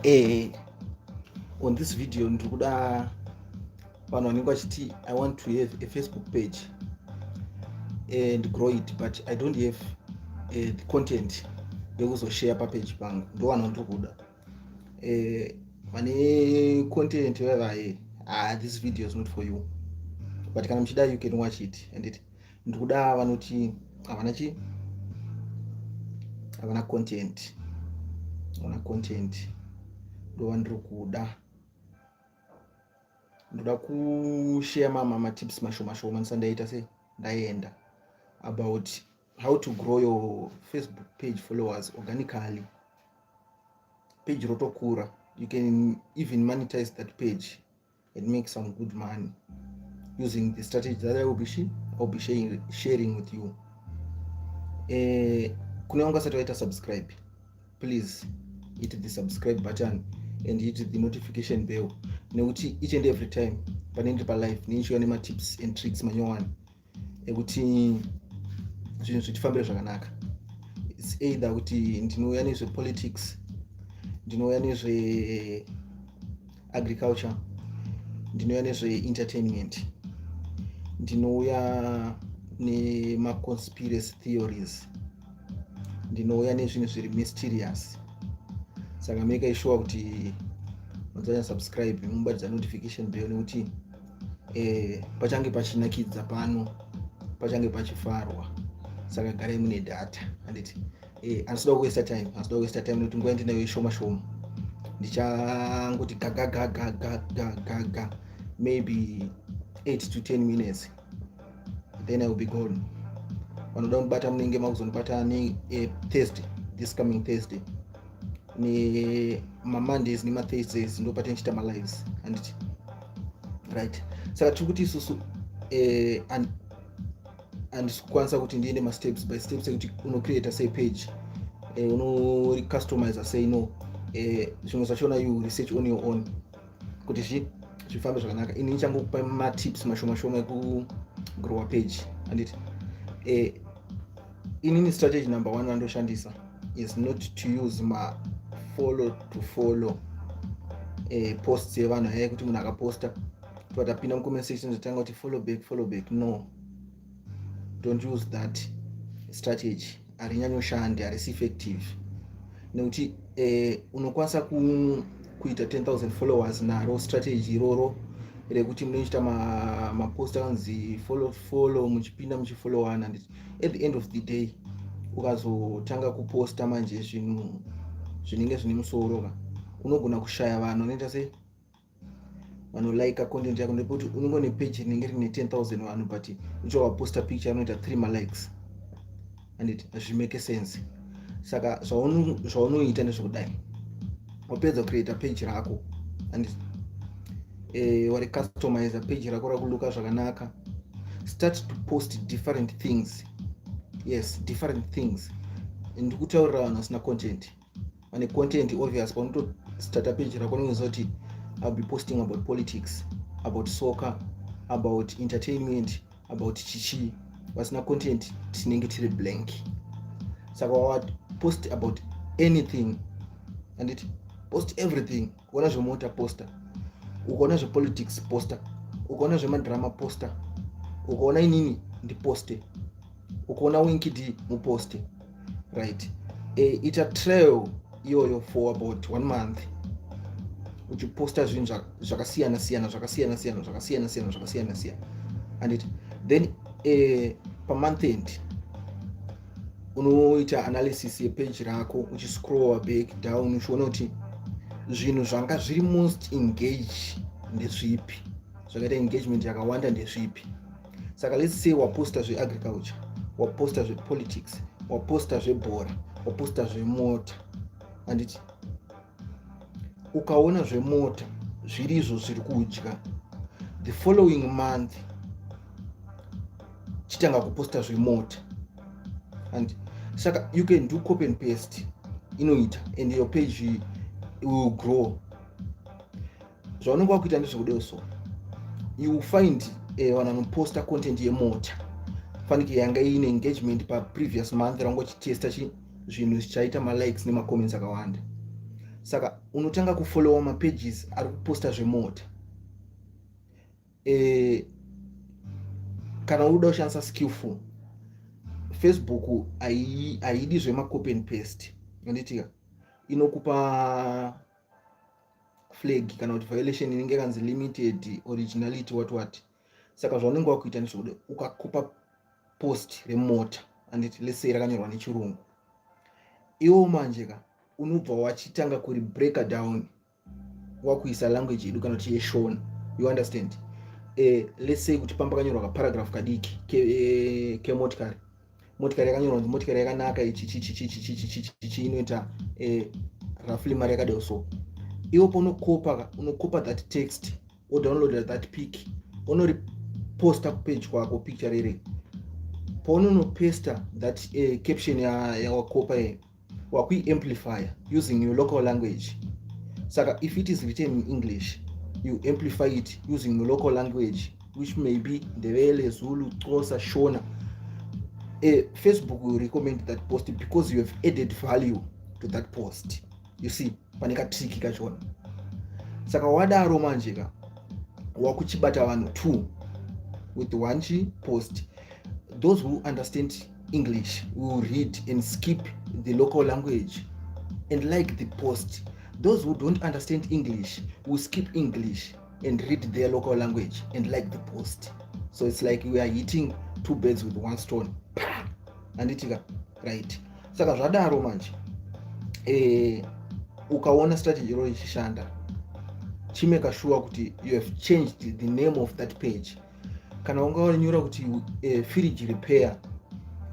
On this video ndiri kuda vanhu vanenge vachiti, "I want to have a Facebook page and grow it, but I don't have the content yekuzoshare papage pangu." Ndo vanhu vandiri kuda, vane content vaivaye. Ah, this video is not for you, but kana muchida, you can watch it. And it ndiri kuda vanoti havana chi havana content, havana content, ndo vandiri kuda. Ndoda kushare mama matips mashoma shoma ndisati ndaita sei, ndaenda about how to grow your Facebook page followers organically. Page rotokura, you can even monetize that page and make some good money using the strategy that I will be sharing with you. Kune vanga vasati vaita subscribe, please hit the subscribe button and hit the notification bell, nekuti each and every time panenge palive ndinichiuya nematips and tricks manyowani ekuti zvinhu zvitifambire zvakanaka. It's either kuti ndinouya nezvepolitics, ndinouya nezveagriculture, ndinouya nezveentertainment, ndinouya nemaconspiracy theories, ndinouya nezvinhu zviri mysterious. Saka make sure kuti madzanya subscribe, mubatidza notification bell, nekuti pachange pachinakidza pano, pachange pachifarwa. Saka garai mune data, handiti? Handisida kuwaste time, handisida kuwaste time, nekuti nguva yandinayo ishoma shoma. Ndichangoti gagagagagagaga maybe 8 to 10 minutes, then I will be gone. Vanoda kundibata, munenge makuzondibata ne Thursday, this coming Thursday, nemaMondays nemaThursdays, ndo patinochiita malives, handiti? Right, saka tiri kuti isusu handisi kukwanisa kuti ndiende masteps by steps ekuti unocreata sei page, unocustomiza sei. No, zvimwe zvachona you research on your own kuti zvifambe zvakanaka. Ini ndichangokupa matips mashoma shoma ekugrowa page, handiti? Inini strategy number one randoshandisa is not to use mafollow to follow posts evanhu aya, yekuti munhu akaposta topinda mucomment section, totanga kuti follow back, follow back. No, don't use that strategy, harinyanyoshandi, harisi effective, nekuti unokwanisa kuita 10,000 followers naro strategy iroro rekuti munoita mapost akanzi follow follow, muchipinda muchifollowana. At the end of the day, ukazotanga kuposta manje zvinhu zvinenge zvine musoro ka, unogona kushaya vanhu vanoita sei, vanolika content yako, ndekuti unenge une page rinenge rine 10,000 vanhu, but uchiwaposta picture anoita 3 malikes, and hazvimake sense. Saka zvaunoita ndezvekudai: wapedza kucreata page rako and waricustomiza page rako, rakulooka zvakanaka, start to post different things. Yes, different things. Ndikutaurira vanhu vasina content. Vane content, obvious, paunotostarta page rako unoziva kuti I'll be posting about politics, about soccer, about entertainment, about chichi. Vasina content tinenge tiri blank. Saka wapost about anything, anditi? Post everything. Ukaona zvemota, posta. Ukaona zvepolitics, posta. Ukaona zvemadrama, posta. Ukaona inini, ndiposte. Ukaona Winky D, muposte, right? Ita trail iyoyo for about one month, uchiposta zvinhu zvakasiyana siyana, zvakasiyana siyana, zvakasiyana siyana, zvakasiyana siyana, anditi? Then pamonth end unoita analysis yepage rako, uchiscrolla back down, uchiona kuti zvinhu zvanga zviri most engage ndezvipi, zvakaita engagement yakawanda ndezvipi. Saka let's say waposta zveagriculture, waposta zvepolitics, waposta zvebhora, waposta zvemota, handiti? Ukaona zvemota zviri izvo zviri kudya, the following month chitanga kuposta zvemota. And saka you can do copy and paste, inoita, and your page will grow. Zvaunenge wakuita ndezvekudeo, so you find vanhu vanoposta content yemota, fanike yanga iine engagement paprevious month, ranga uchitesta chi zvinhu zvichaita malikes nemacomments akawanda. Saka unotanga kufollowa mapages ari kuposta zvemota. Kana uri kuda kushandisa skillful, Facebook haidi zvemacopy and paste, anditika? Inokupa flag kana kuti violation inenge yakanzi limited originality, what what. Saka zvaunenge wakuita ndezvekuti ukakopa post remota, anditi, let's say rakanyorwa nechirungu, iwo manje ka unobva wachitanga kuri break down, wakuisa language yedu kana kuti yeShona, you understand? Let's say kuti pamba kanyorwa kaparagraph kadiki kemotikari, motikari yakanyorwa kunzi motikari yakanaka, ichi chichi chichi chichi chichi chichi, inoita roughly mari yakadai. So iwo paunokopa, unokopa that text, wodownloada that pic, unoriposta kupage kwako picture rere. Paunonopesta that caption yawakopa ya wakuiamplifya using your local language. Saka if it is written in English, you amplify it using your local language, which may be Ndebele, Zulu, Xhosa, Shona. Facebook will recommend that post because you have added value to that post, you see? Pane katrick kachona. Saka wadaro manje ka, wakuchibata vanhu two with one chi post. Those who understand English will read and skip the local language and like the post. Those who don't understand English will skip English and read their local language and like the post. So it's like we are hitting two birds with one stone, handitika? Right, saka zvadaro manje, ukaona strategy iro ichishanda, chimeka sure kuti you have changed the name of that page. Kana wanga wanyora kuti fridge repair,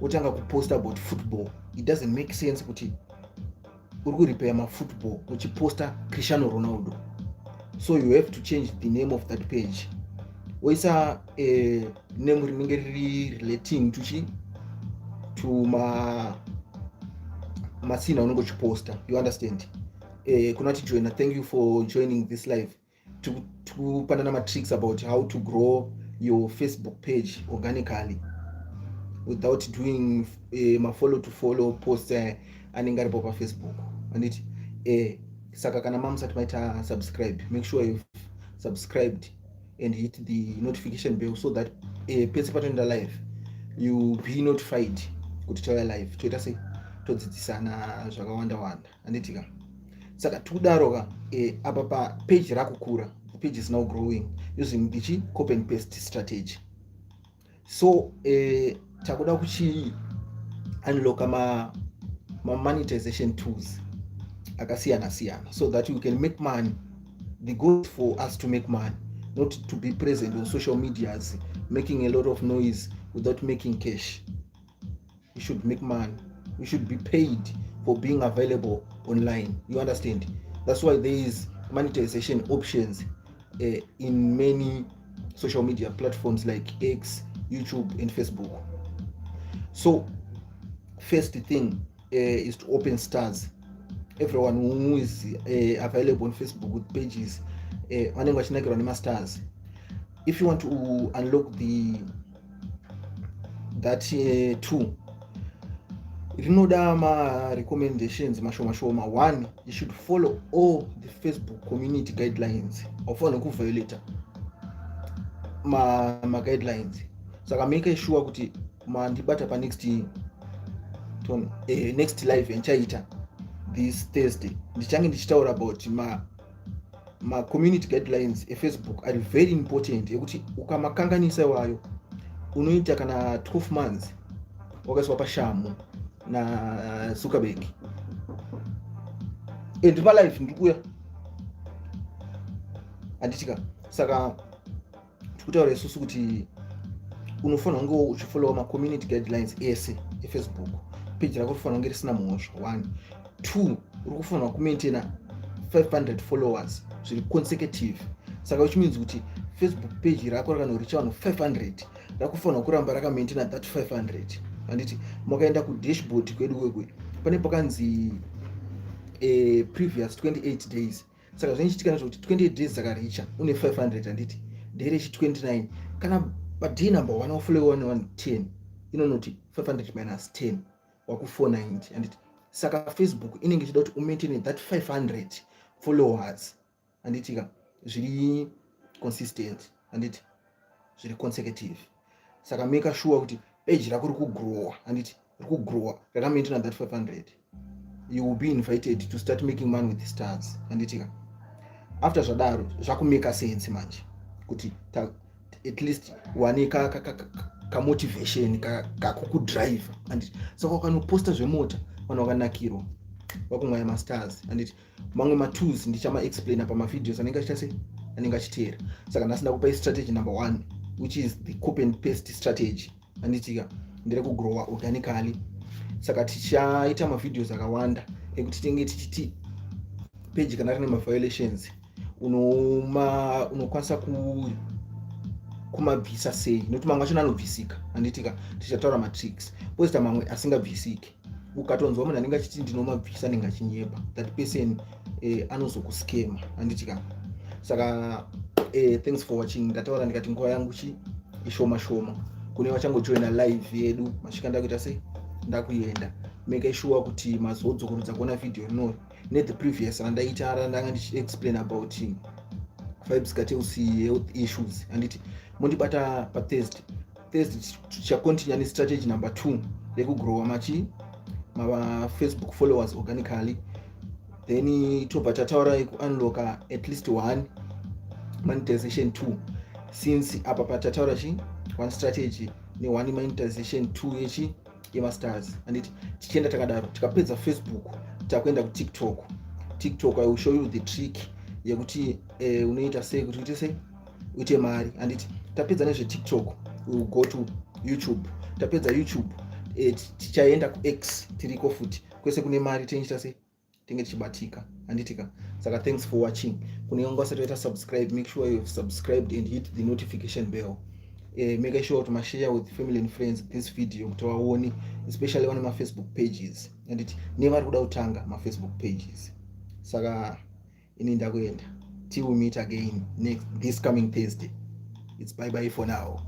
wotanga kupost about football, it doesn't make sense kuti uri kurepair mafootball uchiposta Cristiano Ronaldo. So you have to change the name of that page, woisa name rinenge riri relating to chi to ma masina unenge uchiposta, you understand? Kuna tijoina, thank you for joining this live. Tikupanana matricks about how to grow your Facebook page organically without doing mafollow to follow posts anenge aripo paFacebook, anditi? Saka kana mamusati maita subscribe, make sure you've subscribed and hit the notification bell so that pese patoenda live, you be notified kuti tauya live, toita sei, todzidzisana zvakawanda wanda, handitika? Saka tikudaro ka, apa papage rakukura. The page is now growing using the chi copy and paste strategy. So takuda kuchi unlocka ma monetization tools akasiyana siyana so that we can make money. The goal is for us to make money, not to be present on social medias making a lot of noise without making cash. We should make money. We should be paid for being available online, you understand? That's why there is monetization options in many social media platforms like X, YouTube and Facebook. So first thing is to open stars. Everyone who is available on Facebook with pages vanenge vachinakirwa nemastars. If you want to unlock the that tool, rinoda marecommendations mashoma shoma. One, you should follow all the Facebook community guidelines. Haufaniri kuviolata maguidelines. Saka make sure kuti mandibata panext next live yandichaita this Thursday. Ndichange ndichitaura about macommunity guidelines eFacebook ari very important, ekuti ukamakanganisa iwayo, unoita kana 12 months wakaiswa pashamu naZuckerberg. Ndiri palive, ndiri kuuya, handitika? Saka tikutaura isusu kuti unofanira kunge uchifollowa macommunity guidelines ese eFacebook. Page rako rifanira kunge risina mhosva, one. Two, uri kufanira kumaintaina 500 followers zviri consecutive. Saka which means kuti Facebook page rako rakanoricha vanhu 500, rakufanira kuramba rakamaintaina that 500, handiti? Makaenda kudashboard kwedu kwekwe, pane pakanzi previous 28 days. Saka zvinochitika nezvekuti 28 days dzakaricha une 500, handiti? Day rechi 29, kana paday number 1 wafollowa 110, inonoti 500 minus 10, waku 490, handiti? Saka Facebook inenge ichida kuti umaintain that 500 followers, handitika, zviri consistent, handiti, zviri consecutive. Saka make sure kuti page rako riri kugrowa, handiti, riri kugrowa rakamaintaina that 500. You will be invited to start making money with the stars, handitika. After zvadaro, zvakumaka sense manje kuti at least wane kamotivation kakukudrive, handiti. Saka ukanoposta zvemota, vanhu vakanakirwa, vakumwaya mastars, handiti. Mamwe matools ndichamaexplaina pamavideos anenge achiita sei, anenge achiteera. Saka nhasi ndakupai strategy number one, which is the copy and paste strategy, handitika, nderekugrowa organically. Saka tichaita mavideos akawanda ekuti tinge tichiti page kana rine maviolations, unokwanisa kumabvisa sei, nekuti mamwe achona anobvisika, handitika. Tichataura matricks posita mamwe asingabvisiki. Ukatonzwa munhu anenge achiti ndinomabvisa, anenge achinyepa. That person anozokuskema, handitika. Saka thanks for watching. Ndataura ndikati nguva yangu chi ishoma shoma. Kune vachangojoina live yedu, masvika, ndakuita sei, ndakuenda. Make sure kuti mazodzokorodza kuona video rinori nethe previous randaita, randanga ndichiexplain about Vybz Kartel's health issues, handiti. Mondibata paThursday. Thursday tichacontinue nestrategy number two rekugrowa machi mafacebook followers organically. Then tobva tataura kuunlocka at least one monetization two, since apa patataura chi one strategy ne-one monetization two yechi yemastars, handiti. Tichienda takadaro, tikapedza Facebook, takuenda kuTikTok. TikTok, I will show you the trick yekuti unoita sei kuti uite sei, uite mari, handiti. Tapedza nezveTikTok, we will go to YouTube. Tapedza YouTube, tichaenda kuX. Tiriko futi kwese kune mari, tenichita sei, tinge tichibatika, handitika. Saka thanks for watching. Kune vanga vasati vaita subscribe, make sure you have subscribed and hit the notification bell. Make sure kuti mashare with family and friends this video kuti vaone, especially vane mafacebook pages, handiti, nevari kuda kutanga mafacebook pages. Saka ini ndakuenda. Till we meet again next this coming Thursday, it's bye bye for now.